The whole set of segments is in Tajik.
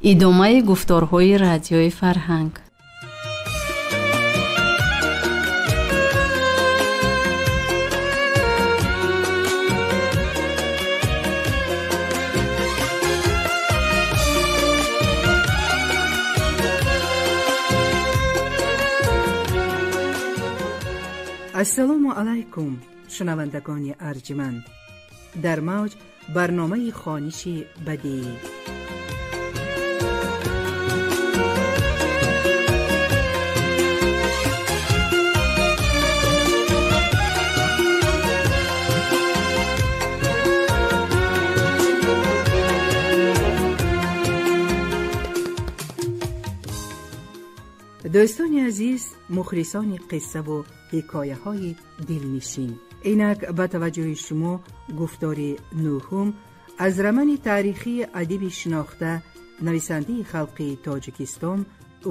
Идомаи гуфторҳои радиои фарҳанг. Ассалому алайкум, шунавандагони арҷманд. Дар мавҷ барномаи хониши бадеӣ. Дӯстони азиз, мухлисони қиссаву ҳикояҳои дилнишин, инак ба таваҷҷӯҳи шумо гуфтори нӯҳум аз романи таърихии адиби шинохта, нависандаи халқии Тоҷикистон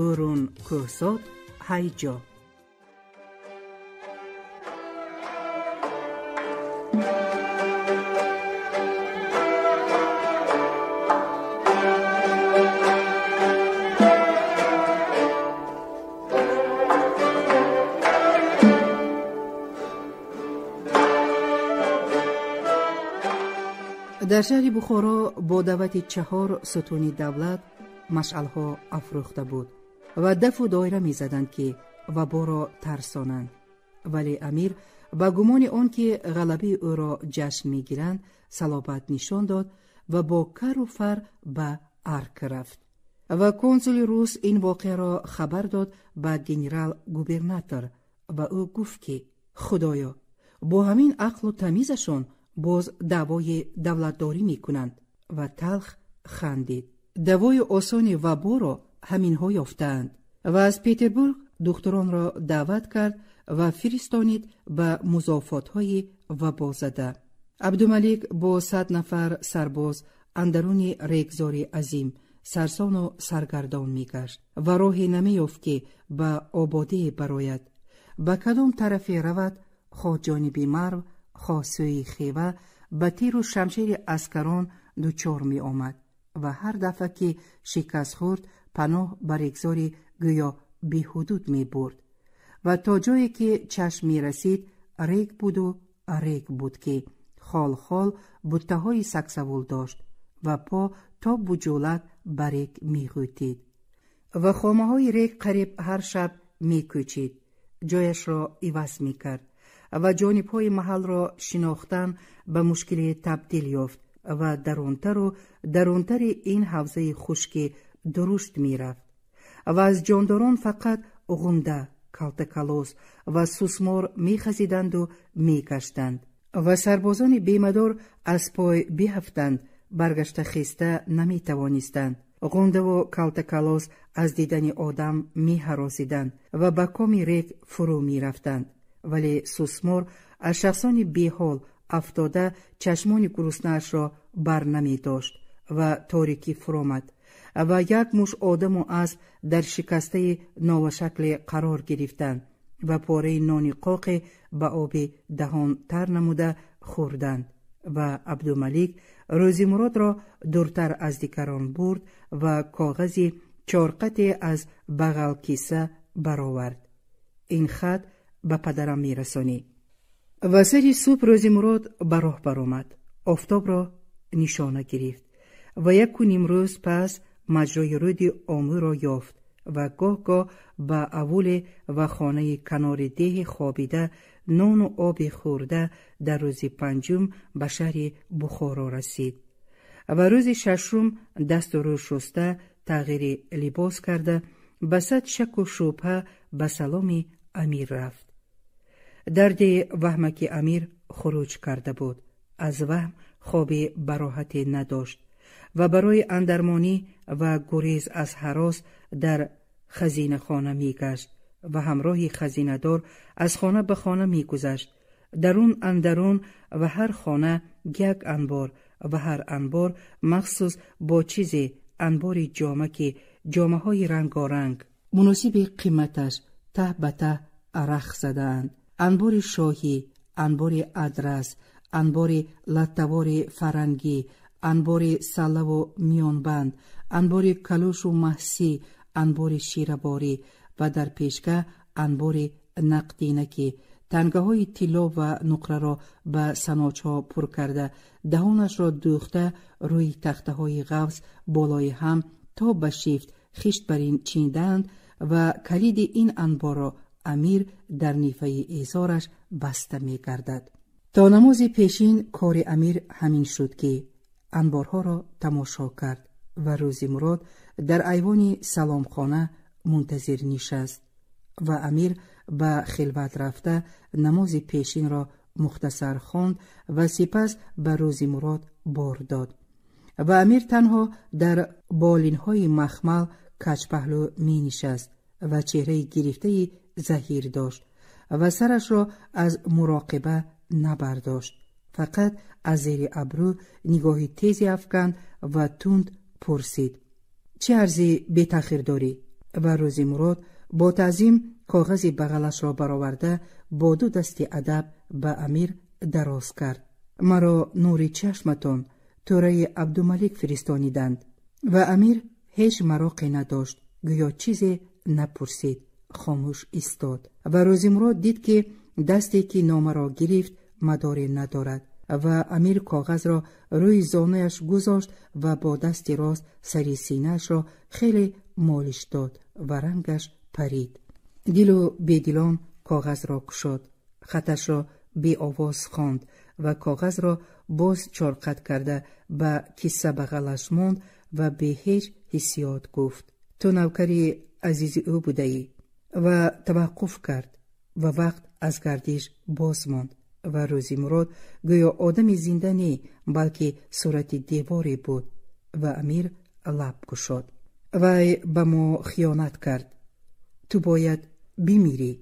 Ӯрун Кӯҳзод «Ҳайҷо». Дар шаҳри Бухоро бо даъвати чаҳор сутуни давлат машъалҳо афрӯхта буд ва дафу доира мезаданд, ки ваборо тарсонанд. Вале амир ба гумони он ки ғалабаи ӯро ҷашн мегиранд, салобат нишон дод ва бо кару фар ба арк рафт. Ва консули рус ин воқеаро хабар дод ба генерал-губернатор ва ӯ гуфт, ки худоё, бо ҳамин ақлу тамизашон боз даъвои давлатдорӣ мекунанд, ва талх хандид. Давои осони ваборо ҳаминҳо ёфтаанд. Ва аз Петербург духтуронро даъват кард ва фиристонид ба музофотҳои вабозада. Абдумалик бо 100 нафар сарбоз андаруни регзори азим сарсону саргардон мегашт ва роҳе намеёфт, ки ба ободие барояд. Ба кадом тарафе равад, хоҳ ҷониби Марв, хоҳ сӯи Хева, ба тиру шамшери аскарон дучор меомад ва ҳар дафъа ки шикаст хӯрд, паноҳ ба регзори гӯё беҳудуд мебурд. Ва то ҷое ки чашм мерасид, рег буду рег буд, ки хол-хол буттаҳои саксавул дошт ва по то буҷулак ба рег меғӯтид. Ва хомаҳои рег қариб ҳар шаб мекӯчид, ҷояшро иваз мекард ва ҷонибҳои маҳалро шинохтан ба мушкиле табдил ёфт ва дарунтару дарунтари ин ҳавзаи хушки дурушт мерафт. Ва аз ҷондорон фақат ғунда, калтакалоз ва сусмор мехазиданду мегаштанд. Ва сарбозони бемадор аз пой биҳафтанд, баргашта хеста наметавонистанд. Ғундаву калтакалоз аз дидани одам меҳаросиданд ва ба коми рег фурӯ мерафтанд. Вале сусмор аз шахсони беҳол афтода чашмони гуруснаашро бар намедошт ва торикӣ фуромад ва як муш одаму асп дар шикастаи новашакле қарор гирифтанд ва пораи нони қоқе ба оби даҳон тар намуда хӯрданд. Ва Абдумалик Рӯзимуродро дуртар аз дигарон бурд ва коғази чорқате аз бағалкиса баровард. Ин хат ба падарам мерасонӣ. Ва сари субҳ Рӯзимурод ба роҳ баромад, офтобро нишона гирифт ва яку нимрӯз пас маҷрои рӯди Омӯро ёфт ва гоҳ-гоҳ ба авуле ва хонаи канори деҳе хобида, нону оби хӯрда, дар рӯзи панҷум ба шаҳри Бухоро расид. Ва рӯзи шашум дасту рӯ шуста, тағйири либос карда, ба сад шаку шубҳа ба саломи амир рафт. Дарди ваҳмаки амир хуруҷ карда буд. Аз ваҳм хоби бароҳате надошт ва барои андармонӣ ва гурез аз ҳарос дар хазинахона мегашт ва ҳамроҳи хазинадор аз хона ба хона мегузашт. Дарун андарун ва ҳар хона як анбор ва ҳар анбор махсус бо чизе анбори ҷома, ки ҷомаҳои рангоранг муносиби қиматаш таҳ ба таҳ рах задаанд. Анбори шоҳӣ, анбори адрас, анбори латтавори фарангӣ, Анбори саллаву миёнбанд, анбори калӯшу маҳсӣ, анбори шираборӣ ва дар пешга анбори нақдина, ки тангаҳои тилло ва нуқраро ба саночҳо пур карда, даҳонашро дӯхта, рӯи тахтаҳои ғафз болои ҳам то ба шифт хишт бар ин чиндаанд ва калиди ин анборро амир дар нифаи эзораш баста мегардад. То намози пешин кори амир ҳамин шуд, ки анборҳоро тамошо кард ва Рӯзимурод дар айвони саломхона мунтазир нишаст ва амир ба хилват рафта намози пешинро мухтасар хонд ва сипас ба Рӯзимурод бор дод. Ва амир танҳо дар болинҳои махмал каҷпаҳлӯ менишаст ва чеҳраи гирифтаи заҳир дошт ва сарашро аз муроқиба набардошт, фақат аз зери абрӯ нигоҳи тезе афканд ва тунд пурсид: чӣ арзи бетахир дорӣ? Ва Рӯзимурод бо таъзим коғази бағалашро бароварда, бо ду дасти адаб ба амир дароз кард. Маро нури чашматон тӯраи Абдумалик фиристониданд. Ва амир ҳеҷ мароқе надошт, гӯё чизе напурсид, хомӯш истод. Ва Рӯзимурод дид, ки дасте ки номаро гирифт мадоре надорад ва амир коғазро рӯи зонуяш гузошт ва бо дасти рост сари синаашро хеле молиш дод ва рангаш парид. Дилу бедилон коғазро кушод, хаташро беовоз хонд ва коғазро боз чорқат карда ба киса бағалаш монд ва бе ҳеҷ ҳиссиёт гуфт: ту навкари азизи ӯ будаӣ. Ва таваққуф кард ва вақт аз гардиш боз монд ва Рӯзимурод гӯё одами зинда не, балки сурати деворе буд ва амир лаб кушод: вай ба мо хиёнат кард, ту бояд бимирӣ.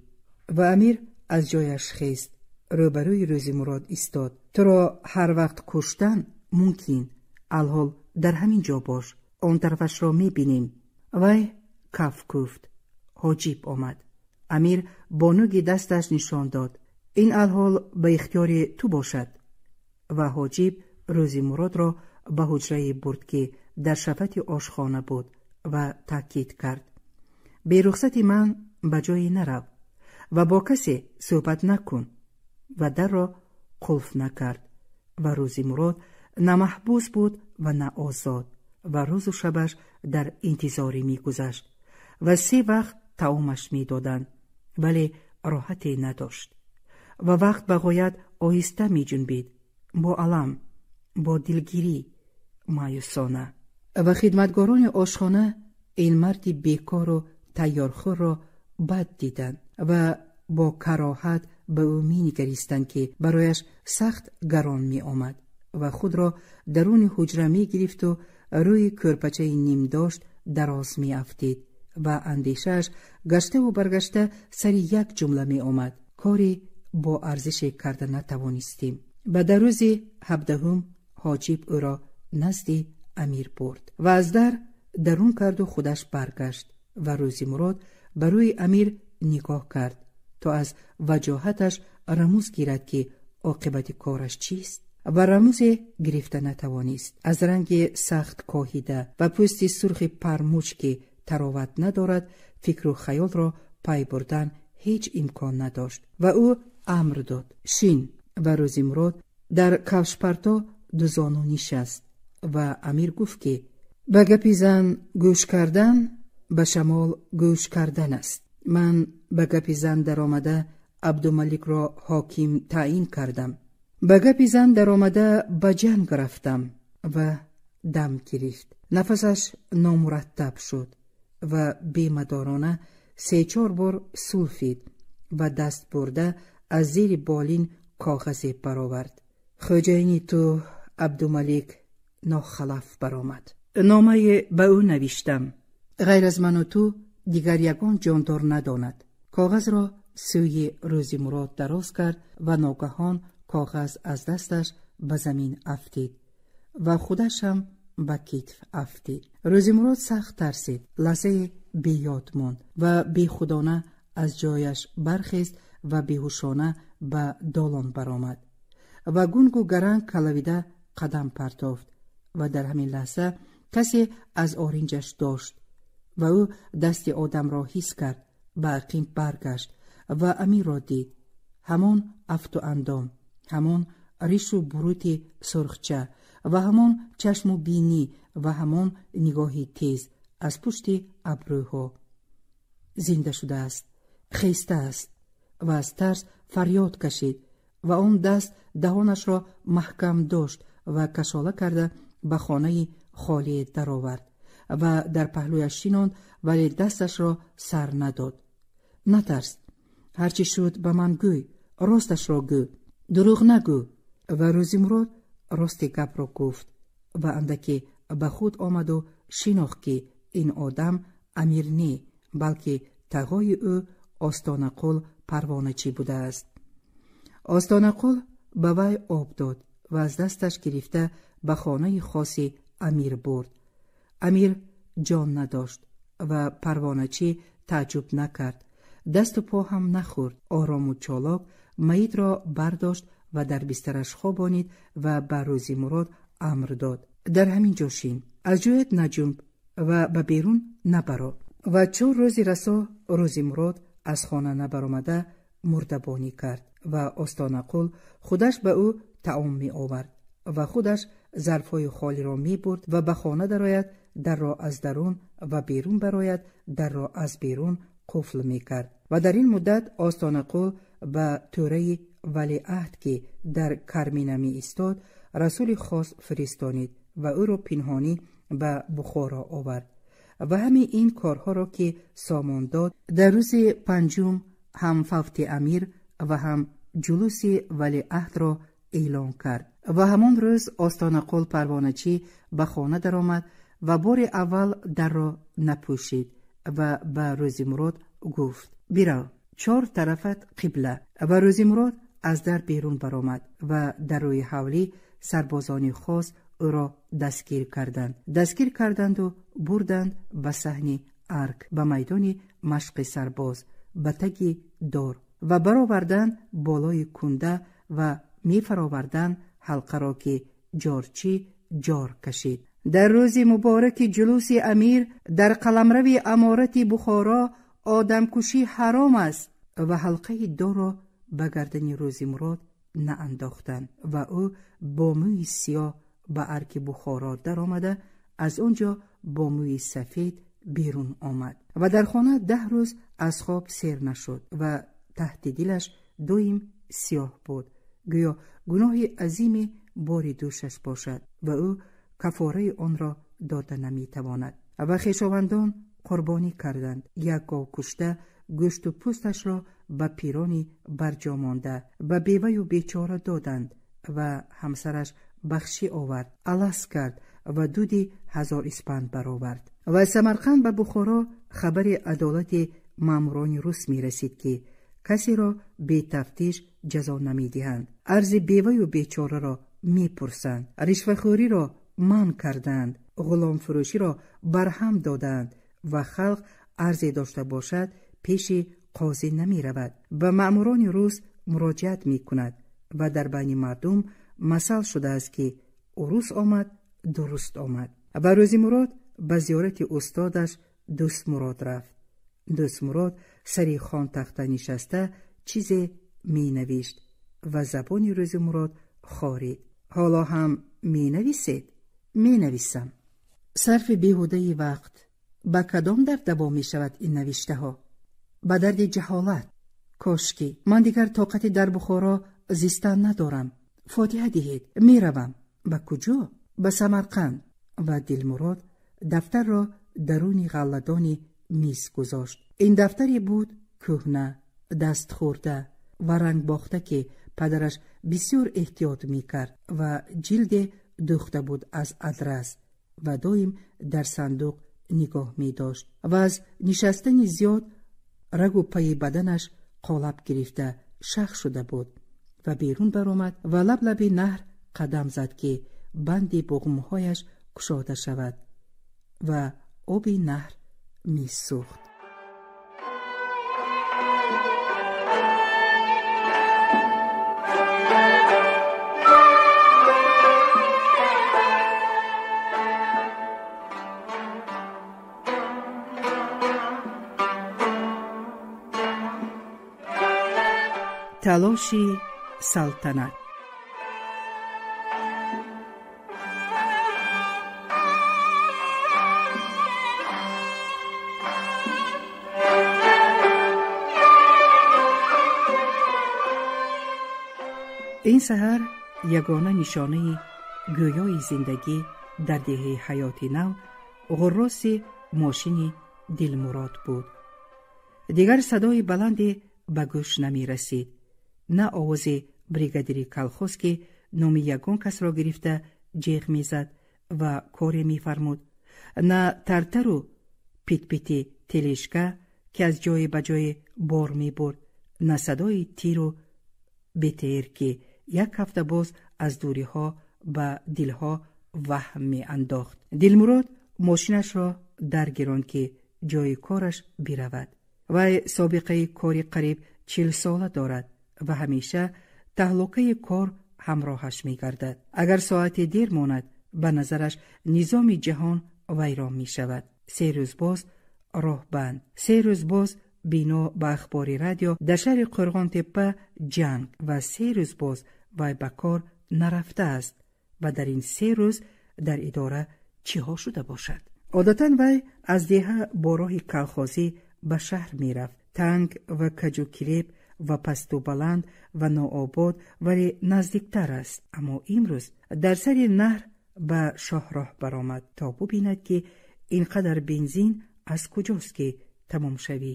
Ва амир аз ҷояш хест, рӯбарӯи Рӯзимурод истод. Туро ҳар вақт куштан мумкин, алҳол дар ҳамин ҷо бош, он тарафашро мебинем. Вай каф кӯфт. Ҳоҷиб омад. Амир бо нуги дасташ нишон дод: ин алҳол ба ихтиёри ту бошад. Ва ҳоҷиб Рӯзимуродро ба ҳуҷрае бурд, ки дар шафати ошхона буд ва таъкид кард: берухсати ман ба ҷое нарав ва бо касе суҳбат накун. Ва дарро қулф накард ва Рӯзимурод на маҳбус буд ва на озод ва рӯзу шабаш дар интизорӣ мегузашт ва се вақт таомаш медоданд, вале роҳате надошт ва вақт ба ғоят оҳиста меҷунбид, бо алам, бо дилгирӣ, маъюсона. Ва хидматгорони ошхона ин марди бекору тайёрхӯрро бад диданд ва бо кароҳат ба ӯ менигаристанд, ки барояш сахт гарон меомад ва худро даруни ҳуҷра мегирифту рӯи кӯрпачаи нимдошт дароз меафтид ва андешааш гаштаву баргашта сари як ҷумла меомад: кори бо арзише карда натавонистем. Ба дар рӯзи 17 ҳоҷиб ӯро назди амир бурд ва аз дар дарун карду худаш баргашт ва Рӯзимурод ба рӯи амир нигоҳ кард, то аз ваҷоҳаташ рамуз гирад, ки оқибати кораш чист, ва рамузе гирифта натавонист. Аз ранги сахт коҳида ва пӯсти сурхи пармуч, ки тароват надорад, фикру хаёлро пай бурдан ҳеҷ имкон надошт ва ӯ амр дод: шин. Ва Рӯзимурод дар кавшпарто дузону нишаст ва амир гуфт, ки ба гапи зан гӯш кардан ба шамол гӯш кардан аст. Ман ба гапи зан даромада Абдумаликро ҳоким таъин кардам, ба гапи зан даромада ба ҷанг рафтам. Ва дам гирифт, нафасаш номураттаб шуд ва бемадорона се-чор бор сулфид ва даст бурда аз зери болин коғазе баровард. Хӯҷаини ту Абдумалик нохалаф баромад. Номае ба ӯ навиштам. Ғайр аз ману ту дигар ягон ҷондор надонад. Коғазро сӯи Рӯзимурод дароз кард ва ногаҳон коғаз аз дасташ ба замин афтид ва худашам ба китф афтид. Рӯзимурод сахт тарсид, лаҳзае беёд монд ва бехудона аз ҷояш бархест ва беҳушона ба долон баромад ва гунгу гаранг калавида қадам партофт Ва дар ҳамин лаҳза касе аз оринҷаш дошт ва ӯ дасти одамро ҳис кард, ба ақиб баргашт ва Амирро дид. Ҳамон афту андом, ҳамон ришу бурути сурхча ва ҳамон чашму бинӣ ва ҳамон нигоҳи тез аз пушти абрӯҳо. Зинда шудааст, хестааст ва аз тарс фарёд кашид ва он даст даҳонашро маҳкам дошт ва кашола карда ба хонаи холие даровард ва дар паҳлӯяш шинонд, вале дасташро сар надод. Натарс, ҳар чӣ шуд ба ман гӯй, росташро гӯ, дурӯғ нагӯ. Ва Рӯзимурод рости гапро гуфт ва андаке ба худ омаду шинохт, ки ин одам Амир не, балки тағои ӯ Остонақул Парвоначӣ будааст. Остонақул ба вай об дод ва аз дасташ гирифта ба хонаи хоси Амир бурд. Амир ҷон надошт ва Парвоначӣ тааҷҷуб накард, дасту по ҳам нахӯрд. Орому чолок маитро бардошт ва дар бистараш хобонид ва ба Рӯзимурод амр дод: дар ҳамин ҷо шин, аз ҷоят наҷунб ва ба берун набаро. Ва 4 рӯзи расо Рӯзимурод аз хона набаромада мурдабонӣ кард ва Остонақул худаш ба ӯ таом меовард ва худаш зарфҳои холиро мебурд ва ба хона дарояд, дарро аз дарун ва берун барояд, дарро аз берун қуфл мекард. Ва дар ин муддат Остонақул ба тӯраи валиаҳд, ки дар Кармина меистод, расули хос фиристонид ва ӯро пинҳонӣ ба Бухоро овард. Ва ҳамин ин корҳоро ки сомон дод, дар рӯзи панҷум ҳам фавти Амир ва ҳам ҷулуси валиаҳдро эълон кард. Ва ҳамон рӯз Остонақул Парвоначӣ ба хона даромад ва бори аввал дарро напӯшид ва ба Рӯзимурод гуфт: бирав, 4 тарафат қибла. Ва Рӯзимурод аз дар берун баромад ва дар рӯи ҳавлӣ сарбозони хос ӯро дастгир карданд. Дастгир карданду бурданд ба саҳни арк, ба майдони машқи сарбоз, ба таги дор ва бароварданд болои кунда ва мефароварданд ҳалқаро, ки ҷорчӣ ҷор кашид. Дар рӯзи мубораки ҷулуси Амир дар қаламрави аморати Бухоро одамкушӣ ҳаром аст. Ва ҳалқаи дорро ба гардани Рӯзимурод наандохтанд ва ӯ бо мӯи сиёҳ ба арки Бухоро даромада аз он ҷо бо мӯи сафед берун омад ва дар хона 10 рӯз аз хоб сер нашуд ва таҳти дилаш доим сиёҳ буд, гӯё гуноҳи азиме бори дӯшаш бошад ва ӯ кафораи онро дода наметавонад. Ва хешовандон қурбонӣ карданд, як гов кушта гӯшту пӯсташро ба пирони барҷо монда ба беваю бечора доданд ва ҳамсараш бахшӣ овард, алас кард ва дуди 1000 испанд баровард. Ва Самарқанд ба Бухоро хабари адолати маъмурони рус мерасид, ки касеро бетафтиш ҷазо намедиҳанд, арзи беваю бечораро мепурсанд, ришвахӯриро манъ кардаанд, ғуломфурӯширо барҳам додаанд ва халқ арзе дошта бошад пеши қозӣ намеравад, ба маъмурони рус муроҷиат мекунад ва дар байни мардум масал шудааст, ки урус омад, дуруст омад. Ва Рӯзимурод ба зиёрати устодаш Дӯстмурод рафт. Дӯстмурод сари хонтахта нишаста чизе менавишт ва забони Рӯзимурод хорид. Ҳоло ҳам менависед? Менависам. Сарфи беҳудаи вақт. Ба кадом дард давом мешавад ин навиштаҳо? Ба дарди ҷаҳолат. Кошки ман дигар тоқати дар Бухоро зистан надорам. Фотиҳа диҳед, меравам. Ба куҷо? Ба Самарқанд. Ва Дилмурод дафтарро даруни ғалладони миз гузошт. Ин дафтаре буд кӯҳна, дастхӯрда ва рангбохта, ки падараш бисёр эҳтиёт мекард ва ҷилде дӯхта буд аз адрас ва доим дар сандуқ нигоҳ медошт ва аз нишастани зиёд рагу пайи баданаш қолаб гирифта шах шуда буд. Ва берун баромад ва лаблаби наҳр қадам зад, ки банди буғумҳояш кушода шавад ва оби наҳр месӯхт. Талоши салтанат. Ин саҳар ягона нишонаи гӯёи зиндагӣ дар деҳаи Ҳаёти Нав ғурроси мошини Дилмурод буд. Дигар садои баланде ба гӯш намерасид. На овози бригадири колхоз, ки номи ягон касро гирифта ҷеғ мезад ва коре мефармуд, на тартару питпити тележка, ки аз ҷое ба ҷое бор мебурд, на садои тиру бетер, ки як ҳафта боз аз дуриҳо ба дилҳо ваҳм меандохт. Дилмурод мошинашро даргиронд, ки ҷои кораш биравад. Вай собиқаи кори қариб 40сола дорад ва ҳамеша таҳлукаи кор ҳамроҳаш мегардад. Агар соате дер монад, ба назараш низоми ҷаҳон вайрон мешавад. 3 рӯз боз роҳбанд, 3 рӯз боз бино ба ахбори радио дар шаҳри Қӯрғонтеппа ҷанг ва 3 рӯз боз вай ба кор нарафтааст ва дар ин 3 рӯз дар идора чиҳо шуда бошад. Одатан вай аз деҳа бо роҳи калхозӣ ба шаҳр мерафт. Танг ва каҷукиреб ва пасту баланд ва нообод, вале наздиктар аст. Аммо имрӯз дар сари наҳр ба шоҳроҳ баромад, то бубинад, ки ин қадар бензин аз куҷост, ки тамомшавӣ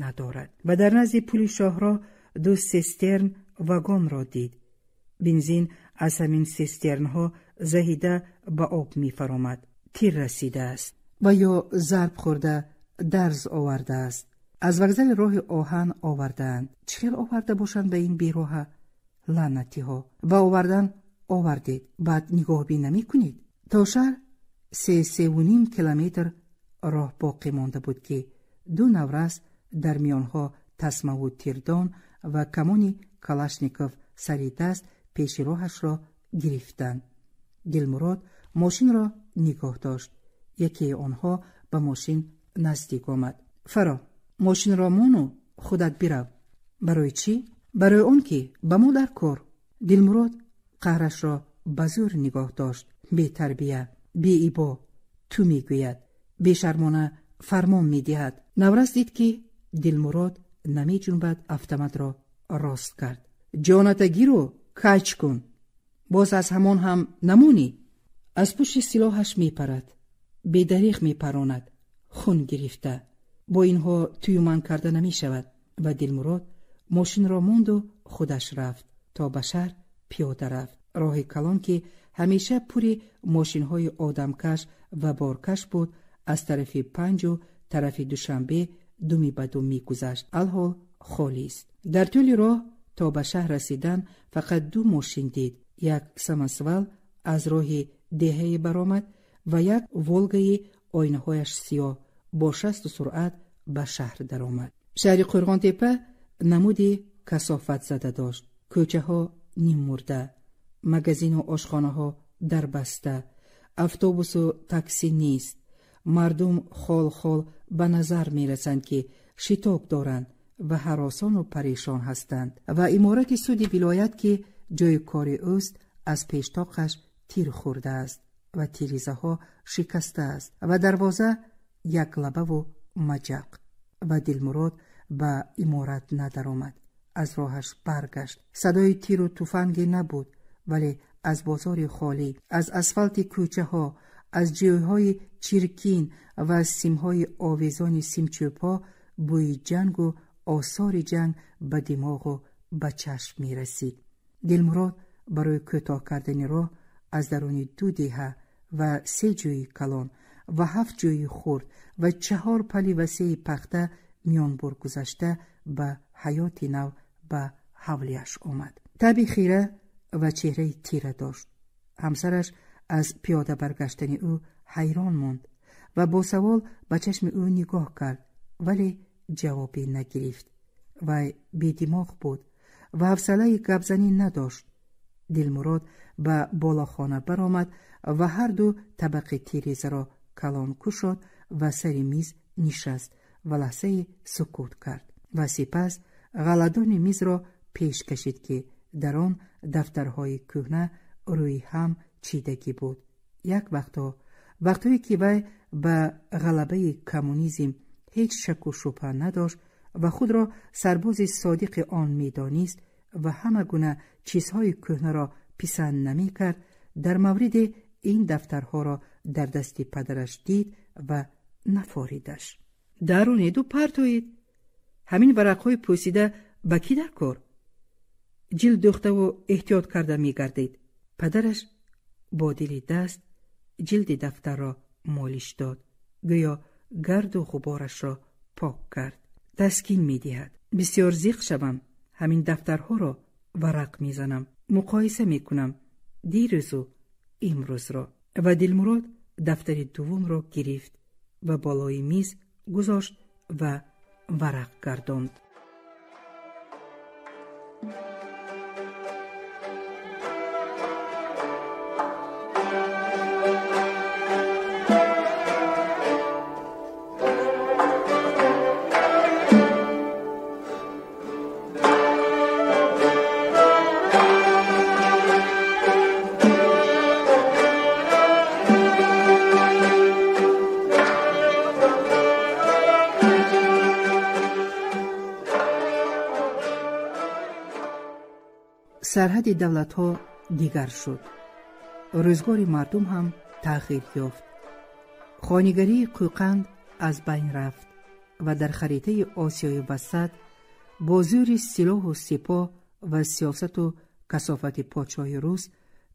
надорад. Ва дар назди пули шоҳроҳ 2 сестерн вагонро дид. Бензин аз ҳамин сестернҳо заҳида ба об мефаромад. Тир расидааст ва ё зарб хӯрда дарз овардааст. Аз вокзали роҳи оҳан овардаанд. Чӣ хел оварда бошанд ба ин бероҳа? Лаънатиҳо! Ба овардан овардед, баъд нигоҳбин намекунед. То шаҳр 3-3.5 километр роҳ боқӣ монда буд, ки 2 наврас дар миёнҳо тасмаву тирдон ва камони Калашников сари даст пеши роҳашро гирифтанд. Дилмурод мошинро нигоҳ дошт. Якеи онҳо ба мошин наздик омад. Фаро, мошинро мону худат бирав. Барои чӣ? Барои он ки ба мо дар кор. Дилмурод қаҳрашро ба зӯр нигоҳ дошт. Бетарбия, беибо, ту мегӯяд, бешармона фармон медиҳад. Наврас дид, ки Дилмурод намеҷунбад, автоматро рост кард. Ҷоната гиру каҷ кун, боз аз ҳамон ҳам намонӣ. Аз пушти силоҳаш мепарад, бедареғ мепаронад, хун гирифта. Бо инҳо туюман карда намешавад. Ва Дилмурод мошинро монду худаш рафт, то ба шаҳр пиёда рафт. Роҳи калон, ки ҳамеша пури мошинҳои одамкаш ва боркаш буд, аз тарафи Панҷу тарафи Душанбе думи ба дум мегузашт. Алҳол холист. Дар тӯли роҳ то ба шаҳр расидан фақат 2 мошин дид. Як самосвал аз роҳи деҳае баромад ва як Волгаи оинаҳояш сиёҳ бо 60 суръат ба шаҳр даромад. Шаҳри Қӯрғонтеппа намуди касофатзада дошт. Кӯчаҳо ниммурда, магазину ошхонаҳо дарбаста, автобусу таксӣ нест. Мардум хол-хол ба назар мерасанд, ки шитоб доранд ва ҳаросону парешон ҳастанд. Ва иморати суди вилоят, ки ҷои кори ӯст, аз пештоқаш тир хӯрдааст ва тирезаҳо шикастааст ва дарвоза яклабаву маҷақ. Ва Дилмурод ба иморат надаромад, аз роҳаш баргашт. Садои тиру туфанге набуд, вале аз бозори холӣ, аз асфалти кӯчаҳо, аз ҷойҳои чиркин ва аз симҳои овезони симчӯбҳо бӯи ҷангу осори ҷанг ба димоғу ба чашм мерасид. Дилмурод барои кӯтоҳ кардани роҳ аз даруни 2 деҳа ва 3 ҷӯи калон ва 7 ҷӯи хурд ва 4 пали васеи пахта миёнбур гузашта ба Ҳаёти Нав ба ҳавлияш омад. Таби хира ва чеҳраи тира дошт. Ҳамсараш аз пиёда баргаштани ӯ ҳайрон монд ва бо савол ба чашми ӯ нигоҳ кард, вале ҷавобе нагирифт. Вай бедимоғ буд ва ҳавсалаи гапзанӣ надошт. Дилмурод ба болохона баромад ва ҳар ду табақи тирезаро калон кушод ва сари миз нишаст ва лаҳзае сукут кард ва сипас ғаладони мизро пеш кашид, ки дар он дафтарҳои кӯҳна рӯи ҳам чидагӣ буд. Як вақтҳо, вақтҳое ки вай ба ғалабаи коммунизм ҳеҷ шакку шубҳа надошт ва худро сарбози содиқи он медонист ва ҳама гуна чизҳои кӯҳнаро писанд намекард, дар мавриди ин дафтарҳоро дар дасти падараш дид ва нафоридаш. Даронеду партоед. Ҳамин варақҳои пӯсида ба кӣ дар кор? Ҷилд дӯхтаву эҳтиёт карда мегардед. Падараш бо дили даст ҷилди дафтарро молиш дод, гӯё гарду ғуборашро пок кард. Таскин медиҳад. Бисёр зиқ шавам, ҳамин дафтарҳоро варақ мезанам, муқоиса мекунам дирӯзу имрӯзро. Ва Дилмурод дафтари дуввумро гирифт ва болои миз гузошт ва варақ гардонд. Сарҳади давлатҳо дигар шуд. Рӯзгори мардум ҳам тағйир ёфт. Хонигарии Қӯқанд аз байн рафт ва дар харитаи Осиёи Васат бо зӯри силоҳу сипоҳ ва сиёсату касофати подшоҳи рус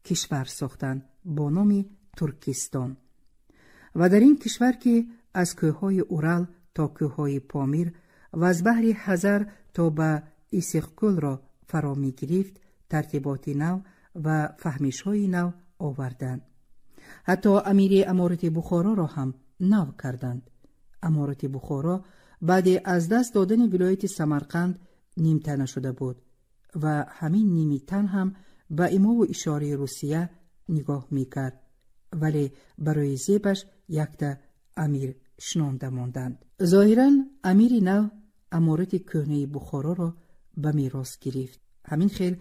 кишвар сохтанд бо номи Туркистон. Ва дар ин кишвар, ки аз кӯҳҳои Урал то кӯҳҳои Помир ва аз баҳри Ҳазар то ба Исиқкӯлро фаро мегирифт, тартиботи нав ва фаҳмишҳои нав оварданд. Ҳатто амири аморати Бухороро ҳам нав карданд. Аморати Бухоро баъди аз даст додани вилояти Самарқанд нимтана шуда буд ва ҳамин нимитан ҳам ба имову ишораи Русия нигоҳ мекард, вале барои зебаш якта амир шинонда монданд. Зоҳиран, амири нав аморати кӯҳнаи Бухороро ба мерос гирифт. Ҳамин хел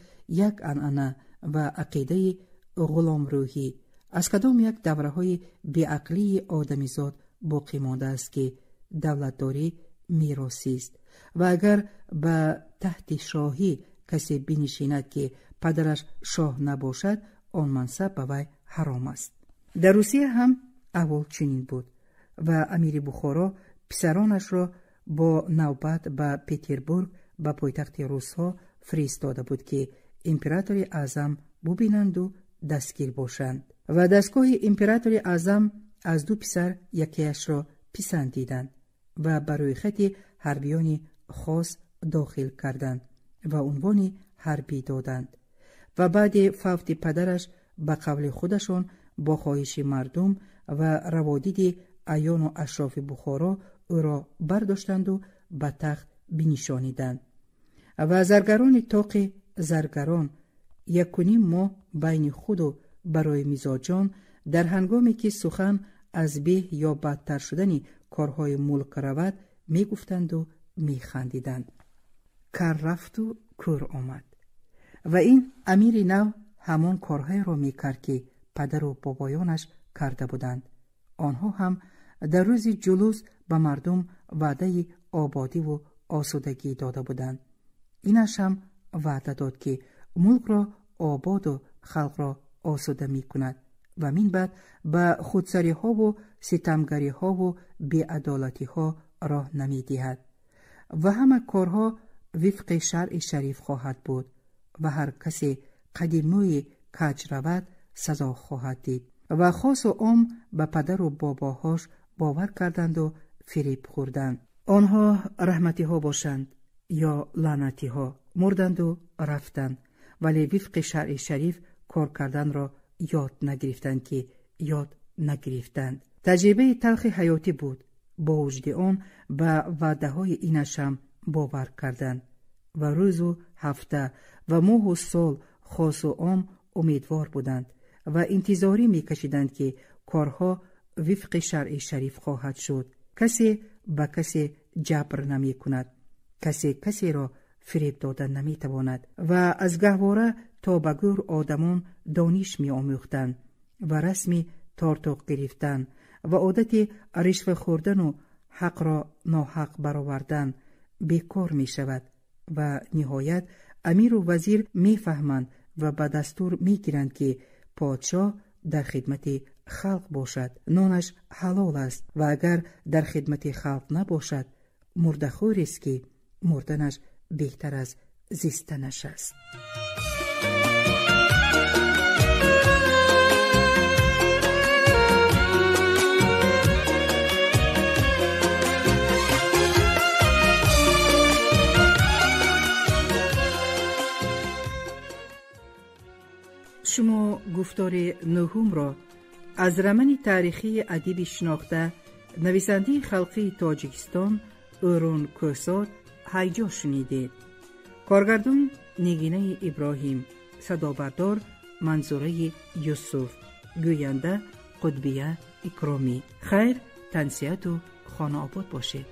як анъана ва ақидаи ғуломрӯҳӣ аз кадом як давраҳои беақлии одамизод боқӣ мондааст, ки давлатдорӣ меросист ва агар ба таҳти шоҳӣ касе бинишинад, ки падараш шоҳ набошад, он мансаб ба вай ҳаром аст. Дар Русия ҳам аҳвол чунин буд ва амири Бухоро писаронашро бо навбат ба Петербург, ба пойтахти русҳо фиристода буд, ки императори аъзам бубинанду дастгир бошанд. Ва дастгоҳи императори аъзам аз ду писар якеашро писандиданд ва ба рӯйхати ҳарбиёни хос дохил карданд ва унвони ҳарбӣ доданд. Ва баъди фавти падараш ба қавли худашон бо хоҳиши мардум ва раводиди аёну ашрофи Бухоро ӯро бардоштанду ба тахт бинишониданд. Ва заргарони тоқи заргарон якуним моҳ байни худу барои мизоҷон дар ҳангоме ки сухан аз беҳ ё бадтар шудани корҳои мулк равад, мегуфтанду механдиданд. Кар рафту кӯр омад. Ва ин амири нав ҳамон корҳоеро мекард, ки падару бобоёнаш карда буданд. Онҳо ҳам дар рӯзи ҷулус ба мардум ваъдаи ободиву осудагӣ дода буданд. Инаш ҳам ваъда дод, ки мулкро ободу халқро осуда мекунад ва минбаъд ба худсариҳову ситамгариҳову беадолатиҳо роҳ намедиҳад ва ҳама корҳо вифқи шаръи шариф хоҳад буд ва ҳар касе қади мӯи каҷ равад, сазо хоҳад дид. Ва хосу ом ба падару бобоҳош бовар карданду фиреб хӯрданд. Онҳо раҳматиҳо бошанд ё лаънатиҳо, мурданду рафтанд, вале вифқи шаръи шариф кор карданро ёд нагирифтанд, ки ёд нагирифтанд. Таҷрибаи талхи ҳаётӣ буд. Бо вуҷуди он ба ваъдаҳои инашам бовар карданд ва рӯзу ҳафта ва моҳу сол хосу ом умедвор буданд ва интизорӣ мекашиданд, ки корҳо вифқи шаръи шариф хоҳад шуд. Касе ба касе ҷабр намекунад, касе касеро фиреб дода наметавонад. Ва аз гаҳвора то ба гӯр одамон дониш меомӯхтанд ва расми тортоқ гирифтан ва одати ришва хӯрдану ҳақро ноҳақ баровардан бекор мешавад. Ва ниҳоят амиру вазир мефаҳманд ва ба дастур мегиранд, ки подшоҳ дар хидмати халқ бошад, нонаш ҳалол аст, ва агар дар хидмати халқ набошад, мурдахӯрест, ки мурданаш беҳтар аз зистанаш аст. Шумо гуфтори нуҳумро аз романи таърихии адиби шинохта, нависандаи халқии Тоҷикистон Ӯрун Кӯҳсор «Ҳайҷо» шунидед. Коргардон Нигинаи Иброҳим, садобардор Манзураи Юсуф, гӯянда Қутбия Икромӣ. Хайр, тансиҳату хонаобод бошед.